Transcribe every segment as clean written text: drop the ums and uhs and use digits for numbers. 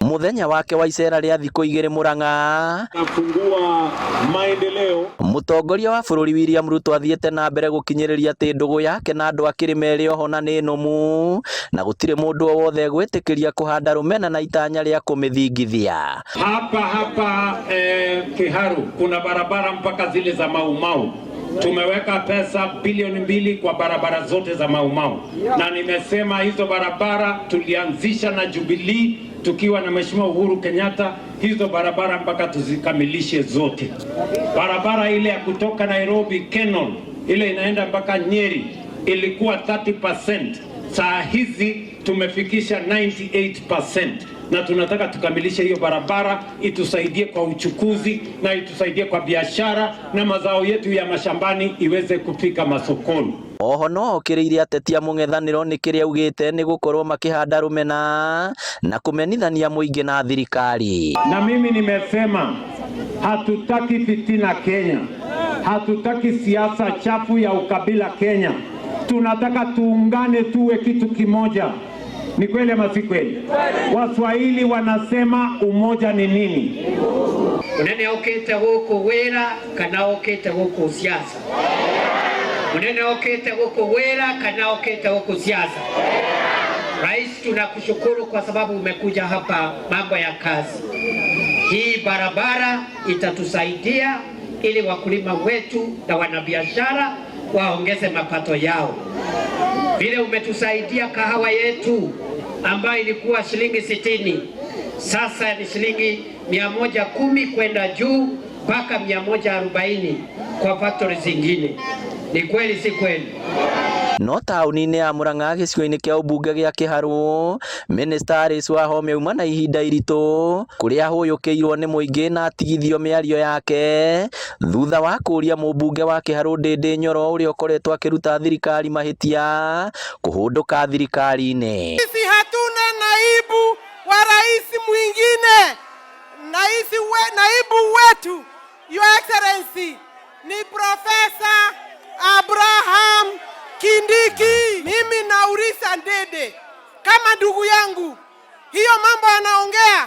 Muthenya wake wa icera rĩa thikũ 2 Murang'a, Nafungua maendeleo. Mũtongoria wa bũrũri William Ruto athiĩte na mbere gũkinyĩrĩria atĩ ndũgũ yake na andũ a kĩrĩma ĩrĩ oho na nĩ nũmu, na gũtirĩ mũndũ o wothe egwĩtĩkĩria kũhanda rũmena na itanya rĩa kũmĩthingithia. Hapa hapa Kiharu kuna barabara mpaka zile za Mau Mau. Tumeweka pesa bilioni 2 kwa barabara zote za Mau Mau, na nimesema hizo barabara tulianzisha na Jubilee tukiwa na Mheshimiwa Uhuru Kenyatta, hizo barabara mpaka tuzikamilishe zote. Barabara ile ya kutoka Nairobi Kenol ile inaenda mpaka Nyeri ilikuwa 30%, saa hizi tumefikisha 98% na tunataka tukamilishe hiyo barabara itusaidie kwa uchukuzi na itusaidie kwa biashara na mazao yetu ya mashambani iweze kufika masokoni. Oho no okĩrĩire ateti a mũng'ethanĩro nĩ kĩrĩa augĩte nĩ gũkorwo makĩhanda rũmena na kũmenithania mũingĩ na thirikari. Na mimi nimesema hatutaki fitina Kenya, hatutaki siasa chafu ya ukabila Kenya. Tunataka tuungane, tuwe kitu kimoja. Ni kweli ama si kweli? Waswahili wanasema umoja ni nini? Munene okite guku wira kana okite guku siasa? Munene okite guku wira kana okite guku siasa? Rais, tunakushukuru kwa sababu umekuja hapa mambo ya kazi. Hii barabara itatusaidia ili wakulima wetu na wanabiashara waongeze mapato yao. Vile umetusaidia kahawa yetu ambayo ilikuwa shilingi 60 sasa ni shilingi 110 kwenda juu mpaka 140 kwa factory zingine. Ni kweli si kweli? No taũni-inĩ ya Murang'a gĩcigo-inĩ kĩa ũmbunge gĩa Kĩharũ, Minista Alice Wahome auma na ihinda iritũ kũrĩa ahũyũkĩirwo nĩ mũingĩ na atigithio mĩario yake thutha wa kũũria mũmbunge wa Kĩharũ Ndindi Nyoro ũrĩa ũkoretwo akĩruta thirikari mahĩtia kũhũndũka thirikari-inĩ. Sisi hatuna naibu wa rais mwingine. Naibu wetu, Your Excellency, ni Profesa Abraham Kindiki. Mimi nauliza Ndindi kama ndugu yangu, hiyo mambo anaongea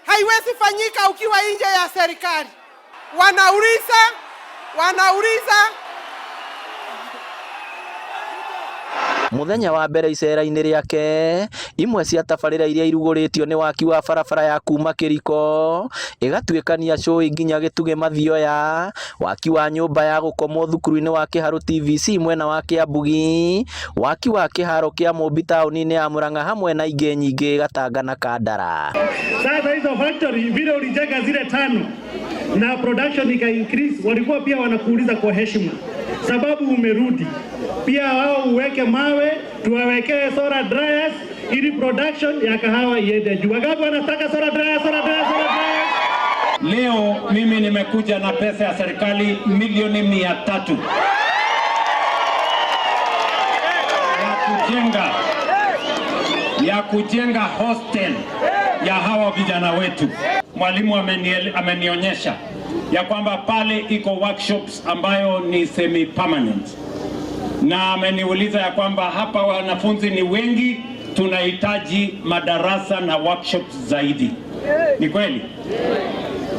haiwezi fanyika ukiwa nje ya serikali. Wanauliza, wanauliza. Muthenya wa mbere icera-inĩ rĩake, imwe cia tabarĩra iria irugũrĩtio nĩ waki wa barabara ya kuma Kĩriko ĩgatuĩkania Cũi nginya Gĩtugĩ Mathioya, waki wa nyũmba ya gũkomwo thukuru-inĩ wa Kĩharũ TVC mwena wa Kĩambugi, waki wa kĩharo kĩa Mũmbi taũni-inĩ ya Murang'a hamwe na ingĩ nyingĩ Gatanga na Kandara. Sasa hizo factory vile ulijenga zile tano na production ika increase, walikuwa pia wanakuuliza kwa heshima, sababu umerudi pia wao uweke mawe, tuwawekee solar dryers ili production ya kahawa iende juu. Wangapi wanataka solar dryers, solar dryers, solar dryers? Leo mimi nimekuja na pesa ya serikali milioni 300 ya kujenga hostel ya hawa vijana wetu. Mwalimu amenionyesha ya kwamba pale iko workshops ambayo ni semi permanent, na ameniuliza ya kwamba hapa wanafunzi ni wengi, tunahitaji madarasa na workshops zaidi. Ni kweli?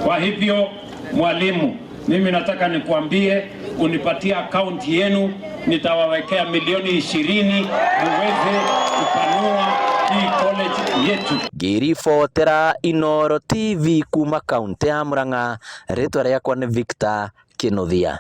Kwa hivyo mwalimu, mimi nataka nikuambie unipatie akaunti yenu, nitawawekea milioni 20 muweze kupanua hii college yetu. Ngĩribotera Inooro TV kuma kaunti ya Murang'a, rĩtwa rĩakwa nĩ Victor Kinuthia.